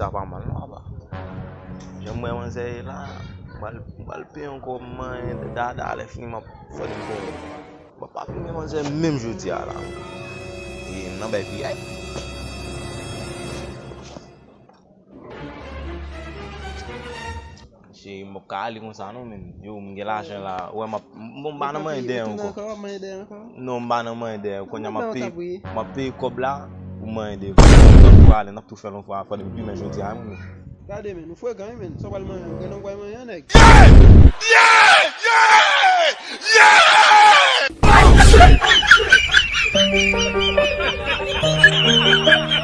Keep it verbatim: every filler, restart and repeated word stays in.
Sa pa mal non, apa. Jan m wè manzè ye la, m pral, m pral peye yon kòb manyen dada, lè fini m ap fè l peye. Mwen pa filme manzè menm jodi a la. E m nan bay piyay. Cheri, m p ap ka ale konsa non, men. Yo, m gen lajan la. Ou wè, m ap, m, bon, m pa nan manyen dèyè ankò. Non, m pa nan manyen dèyè. Kounye a, m ap peye, m ap peye kòb la pou manyen dèyè. N ap tou ale, n ap tou fè l yon fwa, fò depi men jodi a, men. Gade, men, nou frekan, wi, men. Sa w pral manyen, ou gen nan w pral manyen, nèg. Yeah! Yeah! Yeah! Yeah!